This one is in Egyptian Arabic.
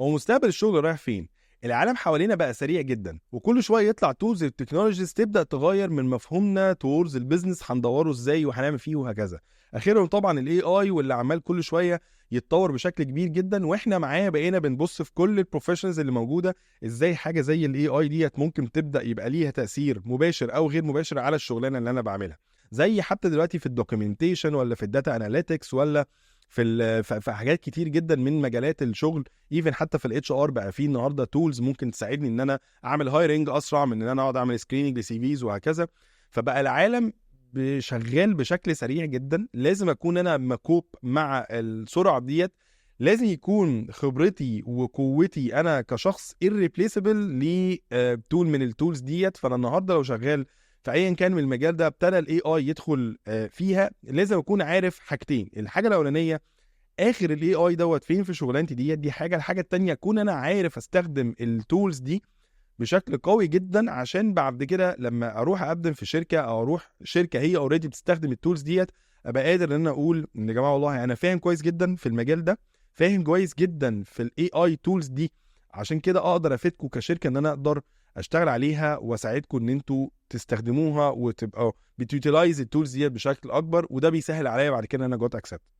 هو مستقبل الشغل رايح فين؟ العالم حوالينا بقى سريع جدا، وكل شوية يطلع tools ال technologies تبدا تغير من مفهومنا towards ال business، هندوره ازاي وهنعمل فيه وهكذا. اخرهم طبعا ال AI، واللي عمال كل شوية يتطور بشكل كبير جدا، واحنا معاه بقينا بنبص في كل ال professions اللي موجوده، ازاي حاجة زي ال AI ديت ممكن تبدا يبقى ليها تاثير مباشر او غير مباشر على الشغلانة اللي انا بعملها، زي حتى دلوقتي في ال documentation ولا في ال data analytics ولا في حاجات كتير جدا من مجالات الشغل. even حتى في ال HR بقى في النهارده tools ممكن تساعدني ان انا اعمل hiring اسرع من ان انا اقعد اعمل screening ل CVs وهكذا. فبقى العالم شغال بشكل سريع جدا، لازم اكون انا م cope مع السرعة ديت. لازم يكون خبرتي وقوتي انا كشخص irreplaceable ل tool من ال tools ديت. فانا النهارده لو شغال في ايا كان من المجال ده ابتدى ال AI يدخل فيها، لازم اكون عارف حاجتين. الحاجة الاولانيه، اخر ال AI دوت فين في شغلانتي ديت، دي حاجه. الحاجة التانية، اكون انا عارف استخدم ال tools دي بشكل قوي جدا، عشان بعد كده لما اروح اقدم في شركة او اروح شركة هي already بتستخدم ال tools ديت، ابقى قادر ان انا اقول ان يا جماعة والله انا فاهم كويس جدا في المجال ده، فاهم كويس جدا في ال AI tools دي، عشان كده اقدر افيدكم كشركة ان انا اقدر اشتغل عليها واساعدكم ان انتوا تستخدموها وتبقوا بت utilize ال tools ديت بشكل اكبر، وده بيسهل عليا بعد كده ان انا got accepted.